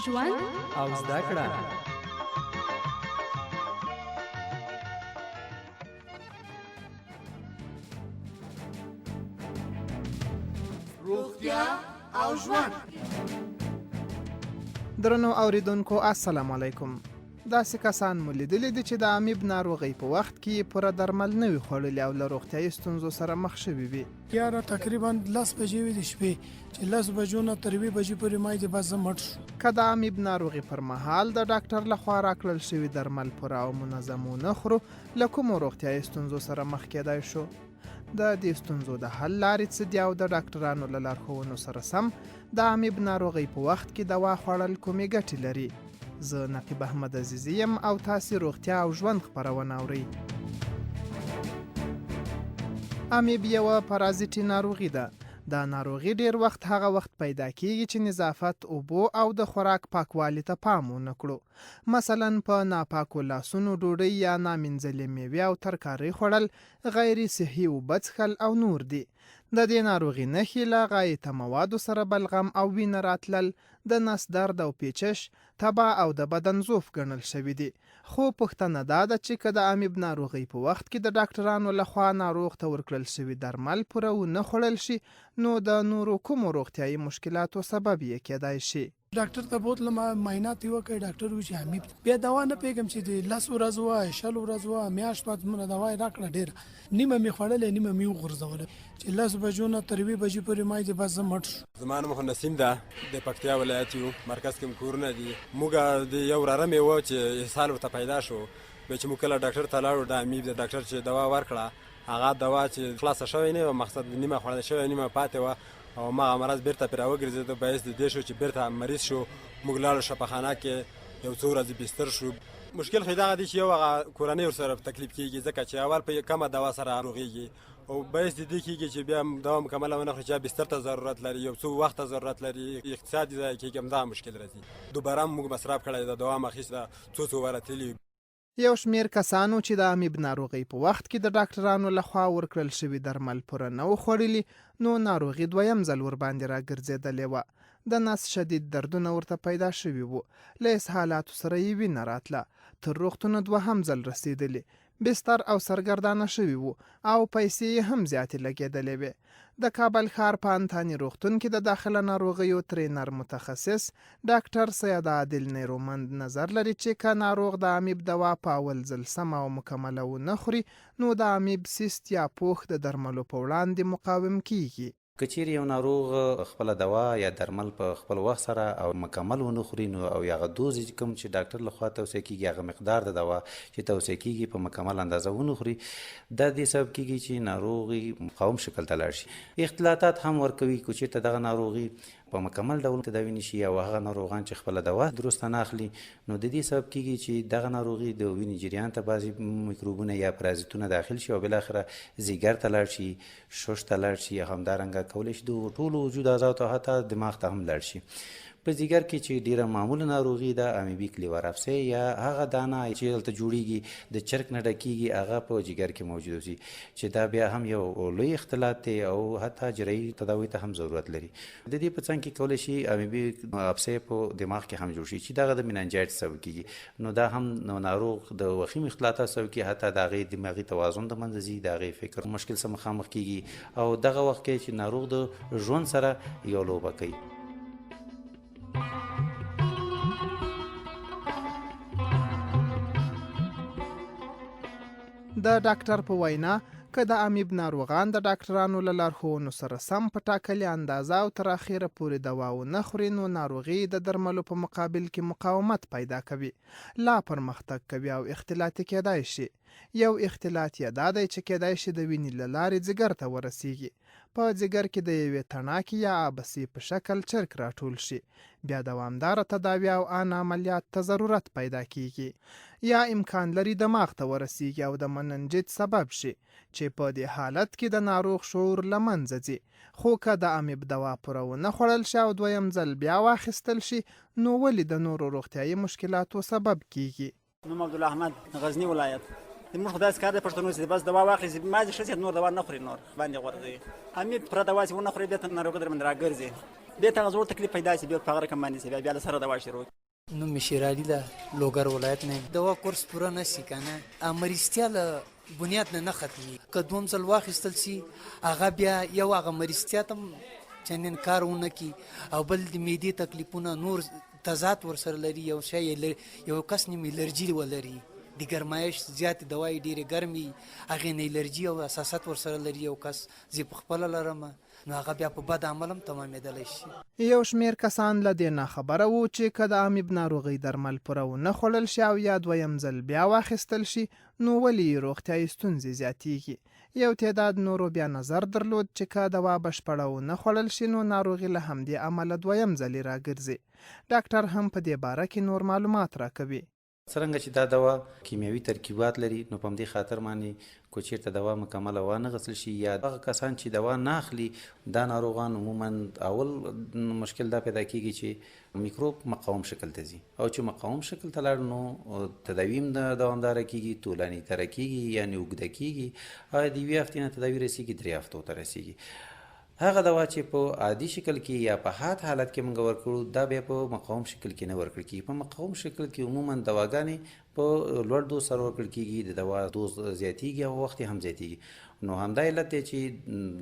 ژوند او زده کړه. روغتیا او ژوند. درنو اوریدونکو، السلام علیکم. داسې کسان مو لیدلي دي چې د امیب ناروغۍ په وخت کې یې پوره درمل نه وي خوړلي او له روغتیايي ستونزو سره مخ شوي وي. یاره تقریبا 10 بجې وې د شپې، چې 10 بجو نه تر 1 بجې پورې ما دې بس زه مړ شو. که د امیب ناروغي پر مهال د ډاکټر لخوا راکړل شوي درمل پوره او منظم ونه خورو، له کومو روغتیايي ستونزو سره مخ کېدای شو؟ د دې ستونزو د حل لارې څه دي او د ډاکټرانو له لارښوونو سره سم د امیب ناروغۍ په وخت کې دوا خوړل کومې ګټې لري؟ زه نقیب احمد عزیزي یم او تاسې روغتیا او ژوند خپرونه اورئ. امیب یوه پرازیټي ناروغي ده. دا ناروغي ډیر وخت هغه وخت پیدا کیږي چې نظافت، اوبو او د خوراک پاکوالي ته پام ونه کړو. مثلا په ناپاکو لاسونو ډوډۍ یا نامینځلې میوې او ترکارۍ خوړل، غیر صحي اوبه څښل او نور دي. د دې ناروغي نښې له غایطه موادو سره بلغم او وینه راتلل، د نس درد او پیچش، تبه او د بدن ضعف ګڼل شوي دي. خو پوښتنه دا ده چې که د امیب ناروغۍ په وخت کې د ډاکټرانو له خوا ناروغ ته ورکړل شوي درمل پوره ونه خوړل شي، نو د نورو کومو روغتیايي مشکلاتو سبب یې کېدای شي؟ ډاکټر ته بوتلم، معاینات یې وکړ، ډاکټر وویل چې امیب دی. بیا دوا نه پوهېږم چې د 10 ورځ وه، 20 ورځ وه، میاشت وه، څومره دوا یې راکړه، ډېره نیمه مې خوړلې، نیمه مې وغورځوله، چې 10 بجو نه تر 1 بجې پورې ما دې بس زه مړ شو. زما نوم خو نسیم ده، د پکتیا ولایت یو، مرکز کې مو کورونه دي. موږ د یو وراره مې و چې اسهال ورته پیدا شو، بیا چې موږ کله ډاکټر ته لاړو، د امیب د ډاکټر چې دوا ورکړه، هغه دوا چې خلاصه شوې نه وه، مقصد نیمه خوړل شوې نیمه پاتې وه او مغه مرض بیرته پرې راوګرځېده، باعث د دې شو چې بیرته مریض شو. موږ لاړو شفاخانه کې یو څو ورځې بستر شو. مشکل خو دغه دی چې یو هغه کورنۍ ورسره تکلیف کیږي، ځکه چې اول په کمه دوا سره روغیږي او باعث د دې کیږي چې بیا دوا مکمله ونه خوري، چې بستر ته ضرورت لري، یو څو وخت ته ضرورت لري، اقتصاد یې ضایع کیږي، همدغه مشکل راځي. دوباره موږ مصرف کړی دا دوا مو اخیسته، څو څو واره تللي. یو شمېر کسانو چې د امیب ناروغۍ په وخت کې د ډاکټرانو له خوا ورکړل شوي درمل پوره نه وو خوړلي، نو ناروغي دویم ځل ورباندې راګرځېدلې وه. د نس شدید دردونه ورته پیدا شوي وو، له اسهالاتو سره یې وینه راتله، تر روغتونه دوهم ځل رسېدلي، بستر او سرګردانه شوي وو او پیسې یې هم زیاتې لګېدلې وې. د کابل ښار په انتاني روغتون کې د داخله ناروغیو ترینر متخصص ډاکټر سید عادل نیرومند نظر لري چې که ناروغ د امیب دوا په اول ځل سمه او مکمله ونه خوري، نو د امیب سیست یا پوښ د درملو په وړاندې مقاوم کیږي. که چیرې یو ناروغ خپله دوا یا درمل په خپل وخت سره او مکمل ونه خوري، نو او یا هغه دوز چې کوم چې ډاکټر له خوا توصیه کیږي، هغه مقدار د دوا چې توصیه کیږي په مکمل اندازه ونه خوري، دا دې سبب کیږي چې ناروغي مقاوم شکل ته لاړ شي. اختلاطات هم ورکوي، که چیرته دغه ناروغي په مکمل ډول تداوي نشي او هغه ناروغان چې خپله دوا درسته نه اخلي، نو د دې سبب کیږي چې دغه ناروغي د وینې جریان ته بعضې میکروبونه یا پرازیتونه داخل شي او بالاخره ځیګر ته لاړ شي، شش ته لاړ شي، همدارنګه کولی شي د ټولو وجود اعضاو ته حتی دماغ ته هم لاړ شي. په ځیګر کې چې ډیره معموله ناروغي ده امیبیک لیور افسه یا هغه دانه چې دلته جوړیږي د چرک نه ډکیږي، هغه په ځیګر کې موجود اوسي چې دا بیا هم یو لوی اختلاط دی او حتی جراحي تداوي ته هم ضرورت لري. د دې په څنګ کې کولی شي امیبیک افسه په دماغ کې هم جوړ شي چې دغه د مننجایټ سبب کیږي، نو دا هم ناروغ د وخیم اختلاطات سبب کیږي، حتی د هغې دماغي توازن د منځه ځي، د هغې فکر مشکل سره مخامخ کیږي او دغه وخت کې چې ناروغ د ژوند سره یو لوبه کوي. د ډاکټر په وینا که د امیب ناروغان د ډاکټرانو له لارښوونو سره سم په ټاکلې اندازه او تر اخیره پورې دوا ونه خوري، نو ناروغي د درملو په مقابل کې مقاومت پیدا کوي، لا پرمختګ کوي او اختلاطي کېدای شي. یو اختلاط یې دا دی چې کېدای شي د وینې له لارې ځیګر ته ورسېږي. په ځیګر کې د یوې تڼاکې یا آبسې په شکل چرک راټول شي، بیا دوامداره تداوي او ان عملیات ته ضرورت پیدا کیږي. یا امکان لري دماغ ته ورسیږي او د مننجیت سبب شي، چې په دې حالت کې د ناروغ شعور له منځه ځي. خو که د امیب دوا پوره ونه خوړل شي او دویم ځل بیا واخیستل شي، نو ولې د نورو روغتیايي مشکلاتو سبب کیږي؟ نوم عبدالله احمد، غزنی ولایت. زموږ خو داسې کار دی پښتنو چې بس دوا واخلي چې ما دې ښه شي، نور دوا نه خوري، نور باندې غورځوي. همې پوره دوا چې ونه خوري، بېرته ناروغي در باندې راګرځي. بیا ته هغه زوړ تکلیف پیدا شي، بیا په هغه رقم باندې بیا له سره دوا شروع. نوم مې شیرعلي ده، لوګر ولایت نه یم. دوا کورس پوره نه شي که نه، مریضتیا له بنیاد نه نه ختمېږي. که دوم ځل واخیستل شي هغه بیا یو هغه مریضتیا ته هم چندان کار ونه کړي، او بل د معدې تکلیفونه نور تضاد ورسره لري. یو شی یو کس نیم الرجي ولري، د ګرمایش زیاتې دوایي ډېرې ګرمې، هغې نه الرجي او حساسیت ورسره لري یو کس، زه په خپله لرم، نو هغه بیا په بد عمل هم تمامېدلی شي. یو شمېر کسان له دې ناخبره وو چې که د امیب ناروغۍ درمل پوره ونه خوړل شي او یا دویم ځل بیا واخیستل شي نو ولې یې روغتیايي ستونزې زیاتیږي. یو تعداد نورو بیا نظر درلود چې که دوا بشپړه ونه خوړل شي نو ناروغي له همدې امله دویم ځلې راګرځي. ډاکټر هم په دې باره کې نور معلومات راکوي. څرنګه چې دا دوا کیمیاوي ترکیبات لري نو په همدې خاطر باندې که چیرته دوا مکمله وانه غسل شي یا هغه کسان چې دوا نه اخلي، دا ناروغان عموما اول مشکل دا پیدا کیږي چې میکروب مقاوم شکل ته ځي، او چې مقاوم شکل ته لاړ نو تداوي هم دوامداره کیږي، طولاني تره کیږي، یعنې اوږده کیږي، او د یوې هفتې نه تداوي رسیږي 3 هفتو ته رسیږي. هغه دوا چې په عادي شکل کې یا په حاد حالت کې موږ ورکړو دا بیا په مقاوم شکل کې نه ورکړل کیږي. په مقاوم شکل کې عموما دواګانې په لوړ دوز سره ورکړل کیږي، د دوا دوز زیاتیږي او وخت یې هم زیاتیږي. نو همدا علت دی چې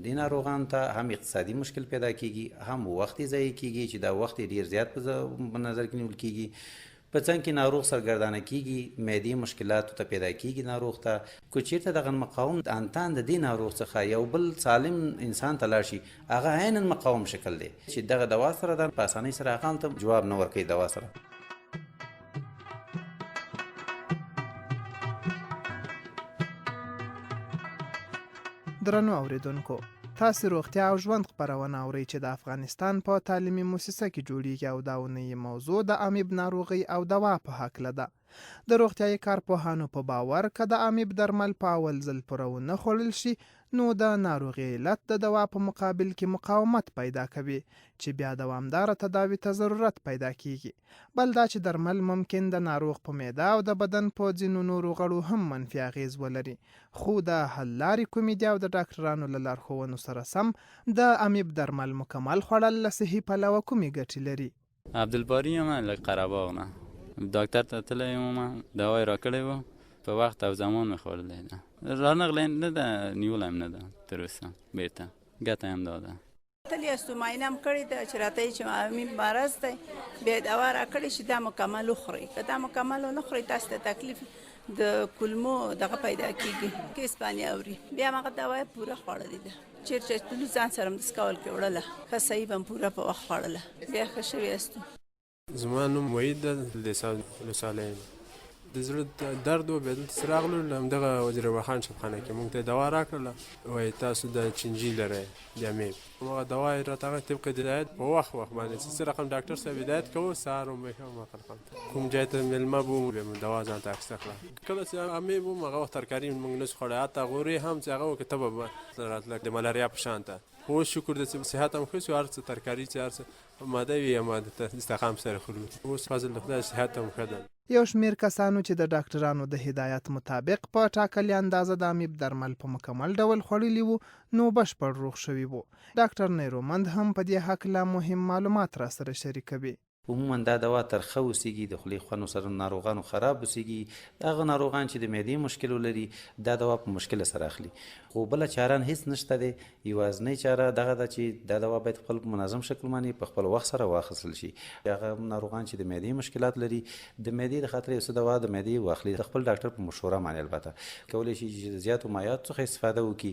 دې ناروغان ته هم اقتصادي مشکل پیدا کیږي، هم وخت یې ضایع کیږي چې دا وخت یې ډیر زیات په نظر کې نیول کیږي. په څنګ کې ناروغ سرګردانه کیږي، معدې مشکلاتو ته پیدا کیږي ناروغ ته. که چیرته دغه مقاوم انتان د دې ناروغ څخه یو بل سالم انسان ته لاړ شي، هغه عینا مقاوم شکل دی چې دغه دوا سره ده په اسانۍ سره هغه هم ته جواب نه ورکوي دوا سره. درنو اوریدونکو، تاسې روغتیا او ژوند خپرونه اورئ چې د افغانستان په تعلیمي موسسه کې جوړیږي او دا اونۍ موضوع د امیب ناروغۍ او دوا په هکله ده. د روغتیايي کارپوهانو په باور که د امیب درمل په اول ځل پوره ونه خوړل شي نو د ناروغي علت د دوا په مقابل کې مقاومت پیدا کوي چې بیا دوامداره تداوي ته ضرورت پیدا کیږي. بل دا چې درمل ممکن د ناروغ په معده او د بدن په ځینو نورو غړو هم منفي اغېز ولري. خو د حل لارې کومې دي او د ډاکټرانو له لارښوونو سره سم د امیب درمل مکمل خوړل له صحي پلوه کومې ګټې لري؟ عبدالباري یم له قرهباغ نه، ډاکټر ته تللی وم، دوا یې راکړې وه، په وخت او زمان مې خوړلې ده، رانغلی نه ده، نیولی هم نه ده تر اوسه، بېرته ګټه یې هم دا ده. تللی یاستو، معاینه هم کړې ده چې راته یې چې امیب مرض دی، بیا یې دوا راکړې چې دا مکمل وخورئ، که دا مکمل ونه خورئ تاسو ته تکلیف د کولمو دغه پیدا کیږي، کیس باندې اوري. بیا هغه دوا یې پوره خوړلې ده، چېرې چې تلو ځان سره مې دسکول کې وړله، ښه صحیح به مې پوره په وخت خوړله، بیا ښه شوي یاستو. زما نوم وحید ده، د ولسوالۍ یم. د زړه درد و، بیا دلته چې راغلو له همدغه وزیر خان شفخانه کې موږ ته دوا راکړله، وایي تاسو د چینجي لرئ د امیب، هماغه دوا یې راته هغه طبق هدایت په وخت وخت باندې چې څه رقم ډاکټر صاحب هدایت کوو، سهار هم ماښام هم کوم ځای ته مېلمه به وو، بیا مو دوا ځان ته اخیسته کړه. کله چې امیب وم هغه وخت ترکاري موږ نه شو خوړی، حتی غورې هم چې هغه وکړه تبه به راتله د ملاریا په شان ته. خو اوس شکر دی چې صحت هم ښه شو، هر څه ترکاري چې هر څه ماده وي یا ماده ته استقام سره خورو، اوس فضل د خدای صحت هم ښه ده. یو شمېر کسانو چې د ډاکټرانو د هدایت مطابق په ټاکلې اندازه د امیب درمل په مکمل ډول خوړلي وو نو بشپړ روغ شوي وو. ډاکټر نیرومند هم په دې هکله مهم معلومات راسره شریکوي. عموما دا دوا ترخه اوسیږي، د خولې خوند ورسره ناروغانو خراب اوسیږي، هغه ناروغان چې د معدې مشکل ولري دا دوا په مشکله سره اخلي، خو بله چاره هیڅ نشته دی. یوازنۍ چاره دغه ده چې دا دوا باید خپل منظم شکل باندې په خپل وخت سره واخیستل شي. هغه ناروغان چې د معدې مشکلات لري د معدې د خاطر یو څه دوا د معدې واخلي، د خپل ډاکټر په مشوره باندې. البته کولی شي چې د زیاتو مایعاتو څخه استفاده وکړي،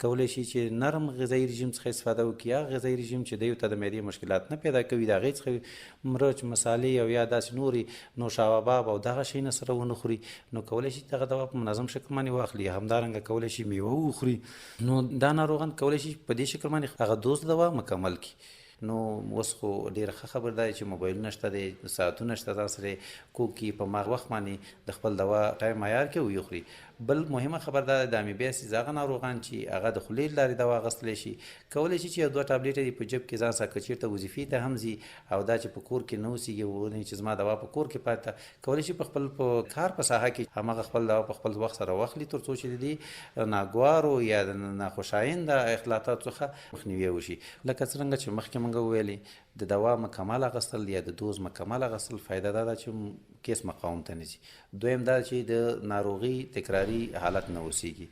کولی شي چې نرم غذایي رژیم څخه استفاده وکړي، هغه غذایي رژیم چې دیو ته د معدې مشکلات نه پیدا کوي، د هغې څخه مرچ، مسالې او یا داسې نورې نوشاباب او دغه شیونه سره ونه خوري، نو کولی شي دغه دوا په منظم شکل باندې واخلي. همدارنګه کولی شي میوه وخوري، نو دا ناروغان کولی شي په دې شکل باندې هغه دوز دوا مکمل کړي. نو اوس خو ډېره ښه خبر ده چې موبایلونه شته دی، ساعتونه شته، ځان سره کوکي په ماغ وخت باندې د خپل دوا ټایم عیار کې ویخوري. بل مهمه خبر ده د امیبیا سیز هغه ناروغان چې هغه د خولې له لارې دوا اخیستلی شي، کولی شي چې یو دوه ټابلیټه دې په جیب کې ځان سره که چېرته وظیفې ته هم ځي او دا چې په کور کې نه اوسېږي، وګوري چې زما دوا په کور کې پاتې ده، کولی شي په خپل په کار په ساحه کې هماغه خپل دوا په خپل وخت سره واخلي، تر څو چې د دې ناګوارو یا د ناخوشاینده اختلاطاتو څخه مخنیوی وشي. لکه څرنګه چې مخکې موږ وویلې د دوا مکمل اخیستل یا د دوز مکمل اخیستل فایده دا ده چې کیس مقاوم ته نه ځي. دویم دا چې د ناروغي تکراري حالت نه اوسیږي.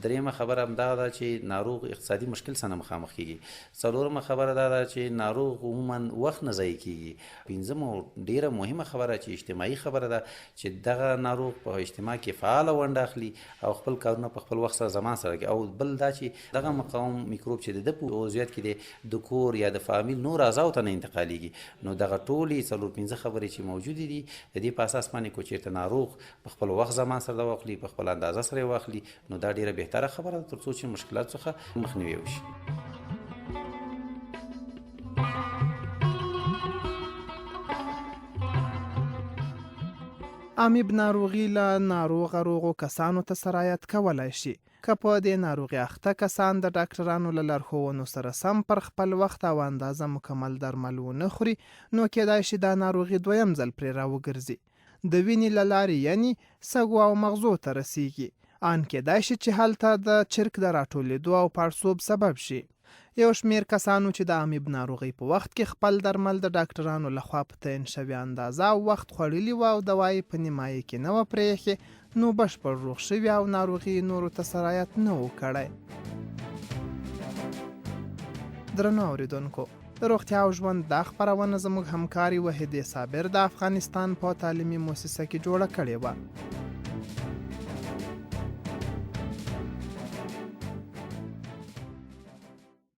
دریمه خبره هم دا ده چې ناروغ اقتصادي مشکل سره مخامخ کیږي. څلورمه خبره دا ده چې ناروغ عموما وخت نه ضایع کیږي. پنځمه او ډیره مهمه خبره چې اجتماعي خبره ده چې دغه ناروغ په اجتماع کې فعاله ونډه اخلي او خپل کارونه په خپل وخت سره زمان سره کوي. او بل دا چې دغه مقاوم میکروب چې د ده په عضویت کې دی د کور یا د فامیل نور اعضاو ته نه انتقالیږي. نو دغه ټولې 4-5 خبرې چې موجودې دي د دې په اساس باندې که چیرته ناروغ په خپل وخت زمان سره دوا واخلي، په خپل اندازه سره یې واخلي، نو دا ډیره بهتره خبره ده ترڅو چې مشکلات څخه مخنیوی وشي. امیب ناروغي له ناروغه روغو کسانو ته سرایت کولای شي. که په دې ناروغي اخته کسان د ډاکټرانو له لارښوونو سره سم پر خپل وخت او اندازه مکمل درمل ونه خوري، نو کېدای شي دا ناروغي دویم ځل پرې راوګرځي. د وینې له لارې یعنې سږو او مغزو ته رسېږي. آن کېدای شي چې هلته د چرک د راټولېدو او پاړسوب سبب شي. یو شمېر کسانو چې د امیب ناروغۍ په وخت کې خپل درمل د ډاکټرانو له خوا په تعین شوې اندازه او وخت خوړلي وه او دوا یې په نیمایي کې نه وه پرې ایښې، نو بشپړ روغ شوي او ناروغي یې نورو ته سرایت نه و کړی. درنو اورېدونکو، د روغتیا او ژوند دا خپرونه زموږ همکارې وحیدې صابر د افغانستان په تعلیمي موسسه کې جوړه کړې وه.